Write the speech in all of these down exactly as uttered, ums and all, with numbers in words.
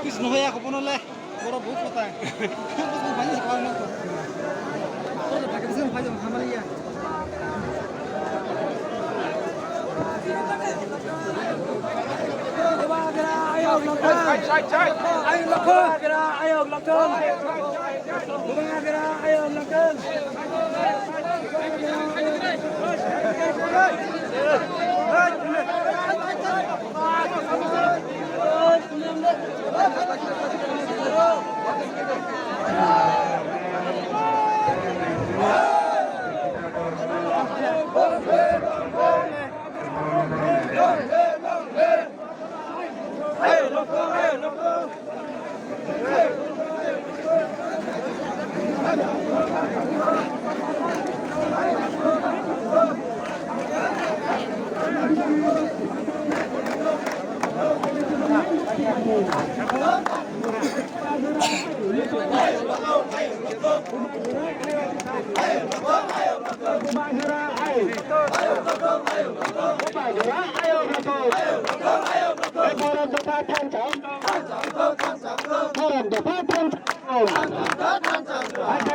Nohoya kopono le, borok bukhuk kotai. Bwswk phai se kwbangma kok. Borok phai khe bwswk phai jong hamaliya. Ayok lokal. Ayok lokal. Ayok lokal.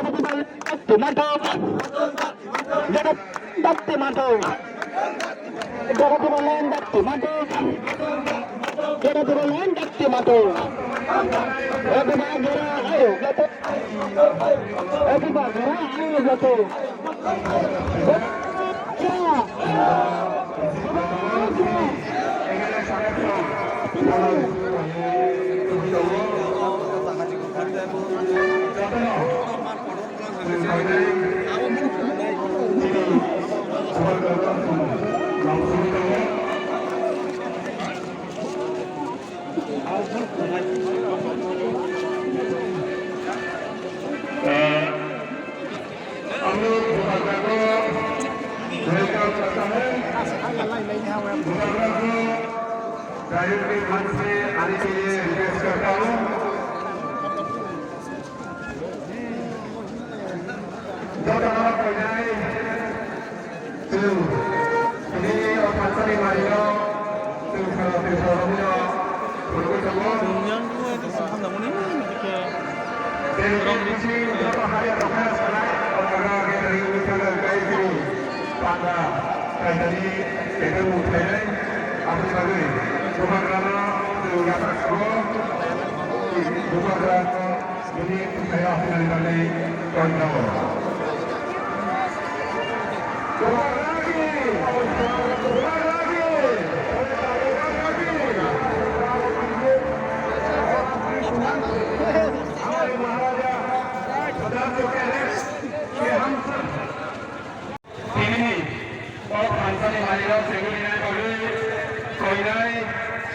Dakti mantu. Dakti mantu. Dakti mantu. हम लोग बुजुर्गों को वेलकम करता है। बुजुर्गों को डाइनिंग के मंच पे आने के लिए रिक्वेस्ट करता हूँ। Jotono koinai chwng tini o thansani manino chwng salo twi sorokno phunugwi tongo. Chwng yang dua itu sebentar muni, ketika Tei bising joto haya dokhana sanai o jaga gathering wngkha khe tini panda kaisani teibo mung khlainai aboni bagwi bubagrano chwng yapharsago bubagrano Bini thaya hinani bagwi koi jago. Tini o thansani manwirok chengwi rinai bagwi koinai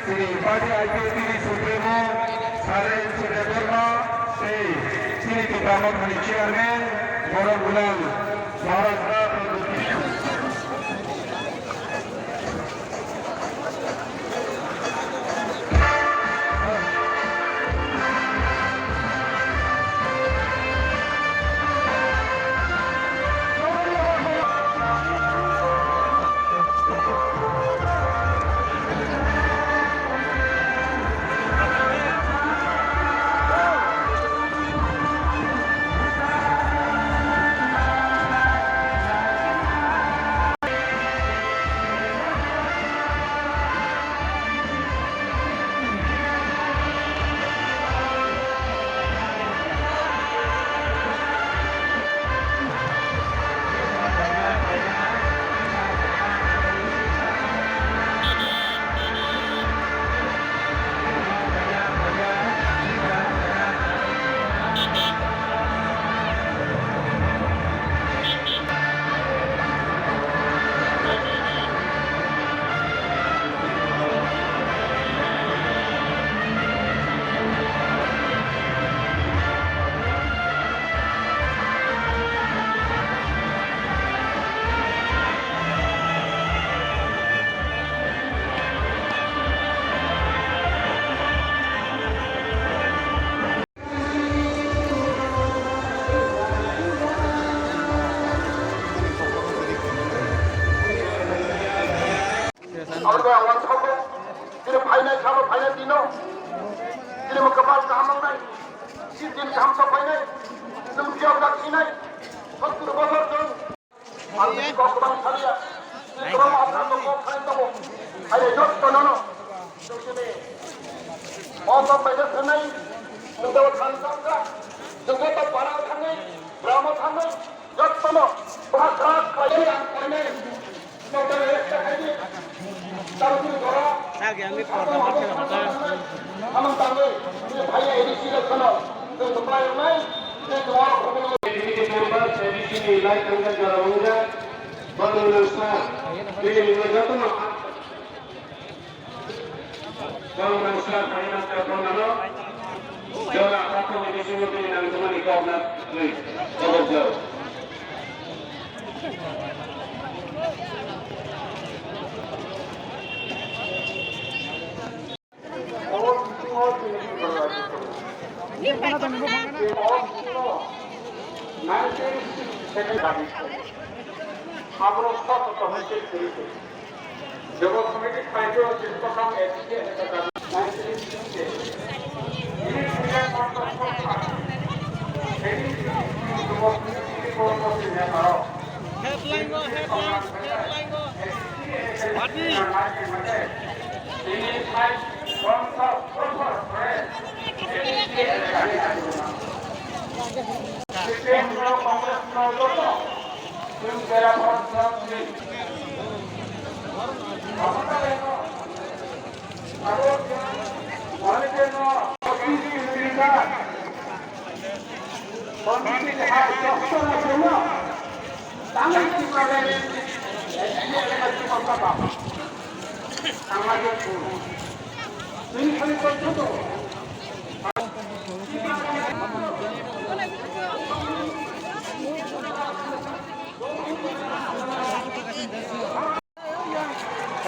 chini party I P F T ni supremo Sir N Surya Debbarma tei chini Tipra Mothani chairman borok gwnang Maharaj Ratan Dukhi. Temo kwbal kaham wngnai, si din kaham sokphainai, nwng phiyok jak sinai, sottur bosor chwng, ang bini kok kwbang saliya, si kwbangma aphrang kok khlai tongo, hai jotto nono, nwng sini, o kok bai no thwngnai, nwng tei o thang tang kha, nwng joto para o thangwi, bramo thangwi, Jotono bwkha kwrak khlaiwi ang koinai. Nokdar resta khaidi. Tabukni jora. Sagi ang ni korda bakhe hota. Hamang tangwi. Bini phaiya A D C rok kheno. Chwng tongmai wngnai. Chwng tongmai wngnai. Bini ke member A D C ni lai tangka jora wngya. Bani nangsa. Bini nangsa jotono. Kok nangsa phaina khe phano jora khatung ni bisingo bini nangjakmani kok na twi koborjak. Nineteen sixty-seven. Aborok kok kok kok kok kok. Jogo committee paito discussion A D C S ka nineteen sixty. Ini punya contoh apa? Ini jogo committee ko ko punya taro. Headline go, headline, headline go. Mati. Ini five contoh.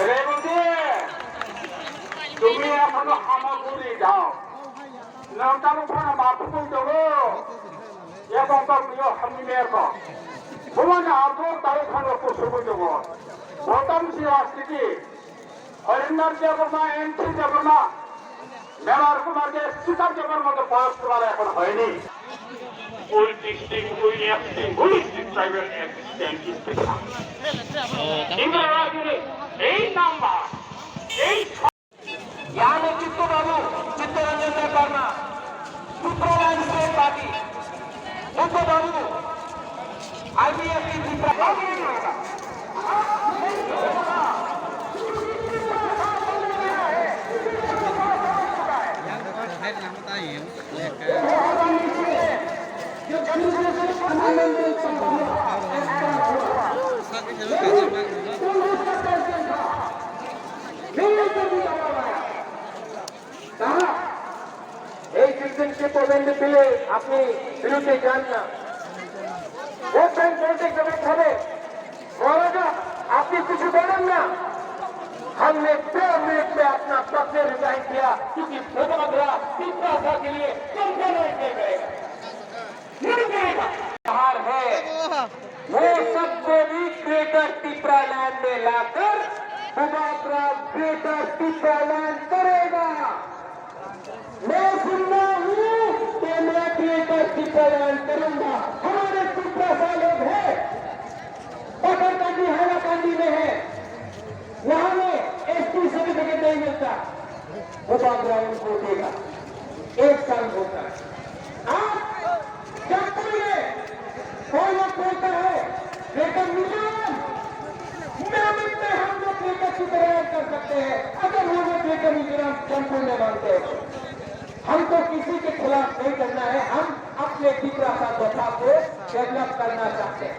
Rebudi, tumi ekhano hamaguri jao. Nang tamo phano ma phukui tongo. Ebong tong yo hamni merko. Bumana ator tao phano kusugui tongo. Botam si astiti. Harinder Debbarma, M C Debbarma, Melar Kumar Deb, Sitar Debbarma to pass kora ekhon hoyni. Full distinct, full acting, full tribal acting. Indra Rajuni, eight number, eight. Yano Chitto Babu, Chittaranjan Debbarma, Tripura Landscape Party, Chitto Babu, I B F T Tripura. তারা এই citizenship amendment বিলে আপনি বিরুদ্ধে যান না, vote bank politics হবে, মহারাজা, আপনি কিছু বলেন না। हमने दो मिनट में अपना पद से रिजाइन किया, क्योंकि बुबाग्रा तिपरासा के लिए कॉम्प्रोमाइज नहीं करेगा। बाहर है, वो सबको भी ग्रेटर तिपरा लैंड में लाकर बुबाग्रा ग्रेटर तिपरा लैंड करेगा। मैं सुन रहा हूँ तो मैं ग्रेटर तिपरा लैंड करूंगा। हमारे तिपरासा लोग हैं, पकड़कांडी, हैलाकांडी में है, वहां में एसटी सर्टिफिकेट नहीं मिलता। वो बाबरा उनको देगा, एक साल होता है। आप जब तक ये कोई लोग बोलता है, लेकिन मिजोरम, मिजोरम में हम लोग लेकर की तरह कर सकते हैं, अगर वो लोग लेकर मिजोरम संपूर्ण मानते हैं। हमको किसी के खिलाफ नहीं करना है, हम अपने तिपरासा प्रथा को डेवलप करना चाहते हैं।